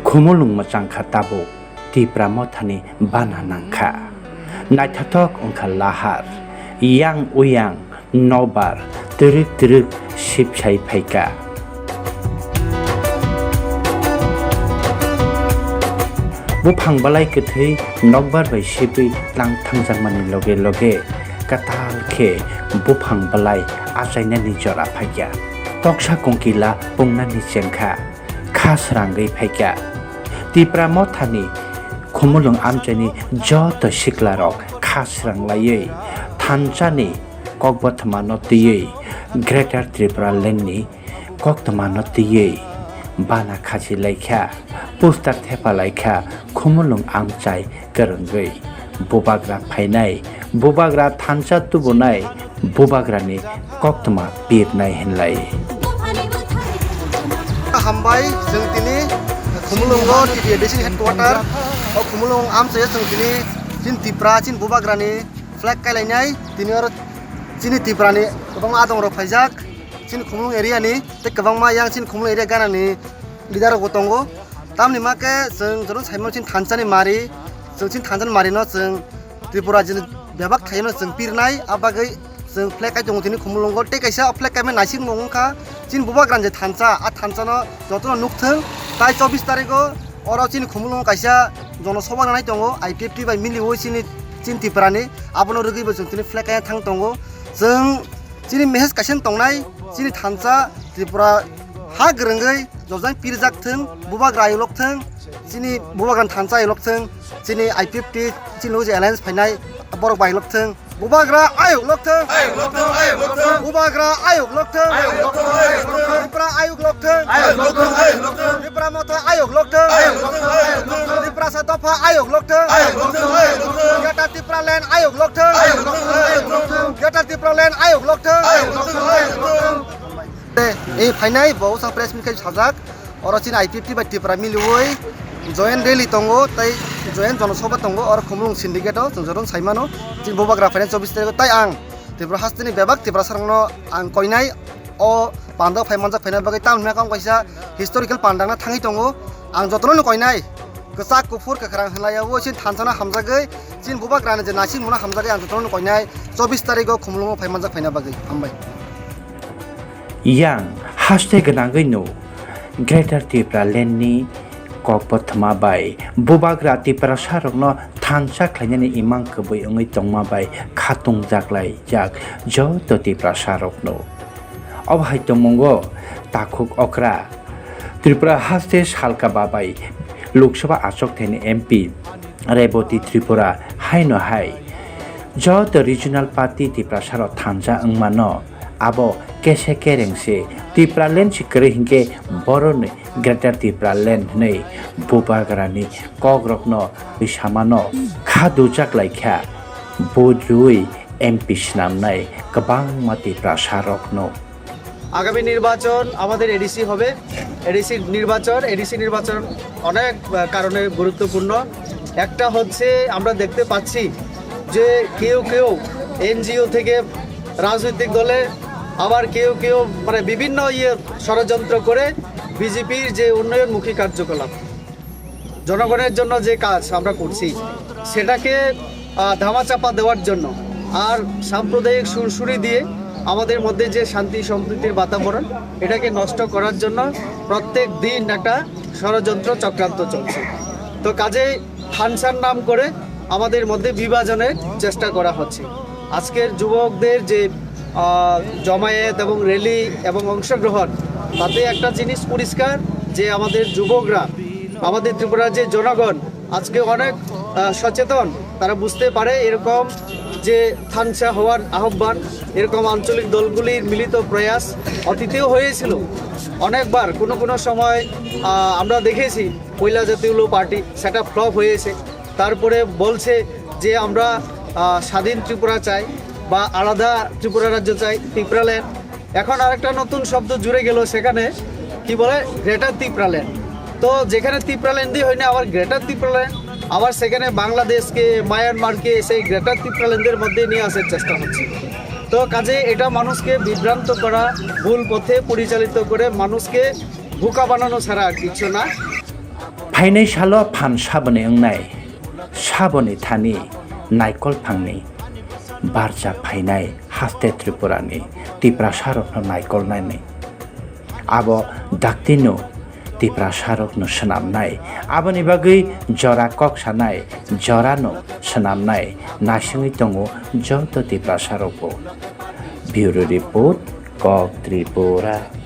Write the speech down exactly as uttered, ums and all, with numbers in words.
Khumulwng mwchang kha tabuk, Tipra Mothani bana nang kha. Naithothok wng kha lahar, yang uyang nokbar twrwk twrwk sipsai phai kha. Buphang balai kwthwi nokbar bai sibwi tlang thangjakmani loge loge kwtal khe buphang balai achainani jora phai kha. Toksa kongkila pungnani chengkha. Kha srangwi phaikha. Tipra Mothani Khumulwng amchaini joto siklarok kha sranglaiwi thansani kokbothomano twiwi Greater Tripura Landni koktwmano twiwi bana khachi laikha, poster thepa laikha, Khumulwng amchai kwrwngwi bubagra phainai, bubagra thansa tubunai, bubagrani koktwma pirnai hinlai. Hambai, chwng tini Khumulwngo T T A D C ni headquarter. O Khumulwng amchaio chwng tini chini Tipra, chini bubagrani flag kailainai. Tini oro chini Tiprani kwbangma adongrok phaijak. Chini Khumulwng area ni tei kwbangma yang chini Khumulwng area ganani leader rokbo tongo. Tamni ma khe chwng joto saimano chini thansani mari, chwng chini thansani marino chwng Tripura rajyoni bebak thaino chwng pirnai, a bagwi chwng flag kai tongo tini Khumulwngo. Tei kaisa flag kaimani naisingmung wngkha chini bubagrani je thansa, a thansano jotono nukthwng. Tai chobbish tarigo oro chini Khumulwngo kaisa jonosobha nanai tongo, I P F T bai miliwi chini, chini Tiprani, abono rwgwibo chwng tini flag kaina thang tongo. Chwng Chini message kaisa tongnai, chini thansa Tripura ha gwrwngwi jojang pirjak thwng, bubagra ayuk lok thwng, chini bubagrani thansa ayuk lok thwng, chini I P F T chini logi alliance phainai borok bai lok thwng, bubagra ayuk lok thwng, bubagra ayuk lok thwng, Tripura ayuk lok thwng, Tripura motha ayuk lok thwng, Tripura sa dopha ayuk lok thwng, Greater Tripura Land ayuk lok thwng, Greater Tripura Land ayuk lok thwng. Tei, eh, phainai bo sa press meet khai sajak, oro chini I P F T bai Tripura miliwi joint rally tongo, tei joint jonosobha tongo, oro Khumulwng syndicate o chwng joto saimano, chini bubagra phainai chobbish tarikh o, tei ang Tripura hasteni bebak Tiprasarokno ang koinai o panda phai manjak phaina bagwi, tamni hwnba khe ang kaisa historical panda wngna thangwi tongo, ang jotono koinai. Kwchak kuphur kwkhwrang hwnlaiya o chini thansano hamjagwi, chini bubagrani je naisingmungno hamjagwi ang jotono koinai chobbish tarikh o Khumulwngo phai manjak phaina bagwi. Hambai. Yang haste gwnangwi no Greater Tripura Land ni kokbothoma bai bubagra Tiprasarokno thansa khlainani imang kwbwi wngwi tongma bai khatungjaklaijak joto Tiprasarokno. Obo hai tongmungo takhuk okra Tripura haste salka babai Lok Sabha achukthani M P Reboti Tripura haino hai joto regional party Tiprasarok thansa wngmano abo kese kereng se Tipraland se kwrwi hinkhe boroni Greater Tipraland hwnwi bubagrani kokrokno rwsamano kha dujak laikha vote rwui M P swnamnai kwbangma Tiprasarokno. আগামী নির্বাচন আমাদের এডিসি হবে। এডিসি নির্বাচন, এডিসি নির্বাচন অনেক, আহ, কারণে গুরুত্বপূর্ণ। একটা হচ্ছে আমরা দেখতে পাচ্ছি যে কেউ কেউ এনজিও থেকে রাজনৈতিক দলে, আবার কেউ কেউ মানে বিভিন্ন ইয়ে ষড়যন্ত্র করে বিজেপির যে উন্নয়নমুখী কার্যকলাপ, জনগণের জন্য যে কাজ আমরা করছি, সেটাকে, আহ, ধামাচাপা দেওয়ার জন্য আর সাম্প্রদায়িক সুরসুরি দিয়ে আমাদের মধ্যে যে শান্তি সম্প্রীতির বাতাবরণ, এটাকে নষ্ট করার জন্য প্রত্যেক দিন একটা ষড়যন্ত্র চক্রান্ত চলছে। তো কাজেই থানসার নাম করে আমাদের মধ্যে বিভাজনের চেষ্টা করা হচ্ছে। আজকের যুবকদের যে, আহ, জমায়েত এবং র‍্যালি এবং অংশগ্রহণ, তাতে একটা জিনিস পরিষ্কার যে আমাদের যুবকরা, আমাদের ত্রিপুরার যে জনগণ আজকে অনেক, আহ, সচেতন। তারা বুঝতে পারে এরকম যে থানসা হওয়ার আহ্বান, এরকম আঞ্চলিক দলগুলির মিলিত প্রয়াস অতীতেও হয়েছিল অনেকবার। কোনো কোনো সময়, আহ, আমরা দেখেছি পয়লা জাতীয় পার্টি সেটা ফ্লপ হয়েছে। তারপরে বলছে যে আমরা, আহ, স্বাধীন ত্রিপুরা চাই বা আলাদা ত্রিপুরা রাজ্য চাই, ত্রিপুরাল্যান্ড। এখন আরেকটা নতুন শব্দ জুড়ে গেল সেখানে, কি বলে, গ্রেটার ত্রিপুরাল্যান্ড। তো যেখানে ত্রিপুরাল্যান্ডই হয় না, আবার গ্রেটার ত্রিপুরাল্যান্ড, আবার সেখানে বাংলাদেশকে, মায়ানমারকে সেই গ্রেটার ত্রিপুরাল্যান্ডের মধ্যে নিয়ে আসার চেষ্টা হচ্ছে। তো কাজে এটা মানুষকে বিভ্রান্ত করা, ভুল পথে পরিচালিত করে মানুষকে বোকা বানানো ছাড়া আর কিছু না। Phainai salo phan saboni wngnai, saboni thani naikol phangni barja phainai haste Tripurani Tiprasarokno naikolnani. Abo daktino Tiprasarokno swnamnai, aboni bagwi jora kok sanai, jorano swnamnai naisingwi tongo joto Tiprasarokbo. Bureau Report, Kok Tripura.